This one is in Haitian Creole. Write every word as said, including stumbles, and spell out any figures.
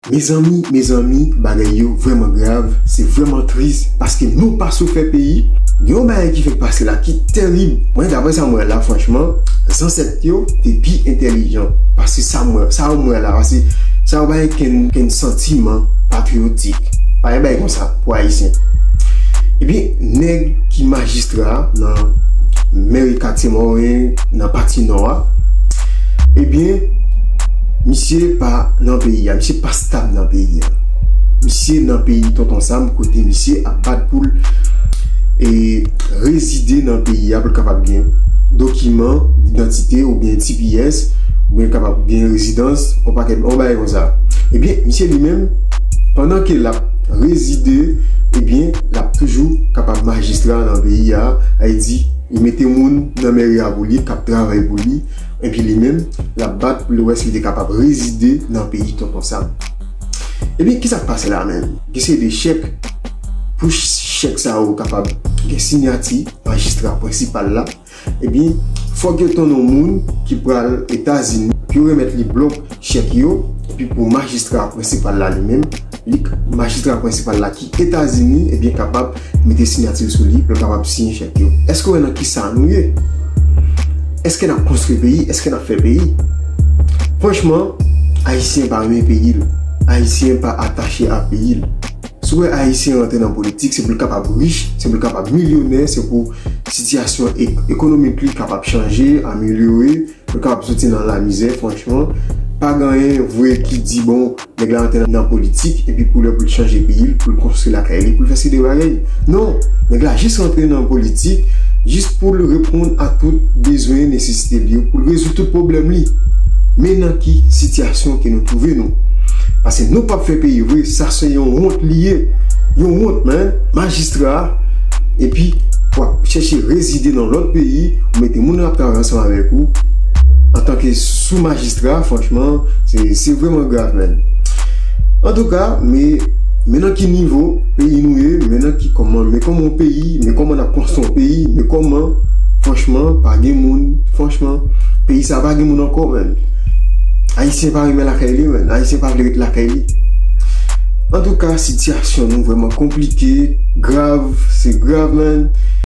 Mezanmi, mezanmi, bagay yo vrèman grav, se vrèman tris, paske nou pa sou fè peyi. Gen yon bagay ki fèk pase la ki terib. Mwen, daprè sa m wè la, franchman, zansèt yo te pi entèlijan. Paske sa m wè, sa m wè la, paske sa yo pa gen kenn, kenn santiman patriyotik. Pa gen bagay konsa pou Ayisyen. Ebyen, nèg ki majistra nan mèri Katye Moren, nan pati Nò a, ebyen, misye pa nan peyi a, misye pa stab nan peyi a. Misye nan peyi Tonton Sam, kote misye ap bat pou l e rezide nan peyi a pou l kapab gen dokiman idantite oubyen T P S, oubyen kapab gen rezidans, yon pakèt, yon bagay konsa. Ebyen, misye li menm, pandan ke l ap rezide, ebyen, l ap toujou kapab majistra nan peyi a, sa vle di, li mete moun nan mèri a pou li, k ap travay pou li, epi li menm, l ap bat pou l wè si li te kapab rezide nan peyi Tonton Sam. Ebyen, kisa k pase la menm? Gen seri de chèk, pou chèk sa yo kapab gen siyati majistra prensipal la, ebyen, fòk yo tann yon moun ki pral Etazini, pou yo remèt li blòk chèk yo, epi pou majistra prensipal la li menm, li, majistra prensipal la ki Etazini, ebyen, kapab mete siyati sou li, pou l kapab siyen chèk yo. Èske w wè nan kisa nou ye? Èske n ap konstwi peyi? Èske n ap fè peyi? Franchman, Ayisyen pa renmen peyi l. Ayisyen pa atache a peyi l. Si w wè Ayisyen rantre nan politik, se pou l kapab rich, se pou l kapab milyonè, se pou sitiyasyon ek-, ekonomik li kapab chanje, amelyore, pou l kapab soti nan lamizè, franchman. Pa gen anyen vre ki di, bon, nèg la rantre nan politik, epi pou lè pou l chanje peyi l, pou l konstwi lakay li, pou l fè seri de bagay. Non, nèg la jis rantre nan politik, jis pou l reponn a tout bezwen, nesesite li yo, pou l rezoud tout pwoblèm li. Men nan ki sitiyasyon ke nou twouve nou. Paske nou p ap fè peyi vre, sa se yon wont li ye. Yon wont, man. Majistra, epi w ap chèche rezide nan lòt peyi, ou mete moun k ap travay ansanm avèk ou, antanke sou majistra, franchman, se, se vrèman grav, man. Antouka, men, men nan ki nivo peyi nou ye, men nan ki kòman, men kòman yon peyi, men kòman n ap konstwi yon peyi, men kòman, franchman, pa gen moun, franchman, peyi sa pa gen moun ankò, man. Ayisyen pa renmen lakay li, man. Ayisyen pa vle ret lakay li. Antouka, sitiyasyon nou vrèman konplike, grav, se grav, man.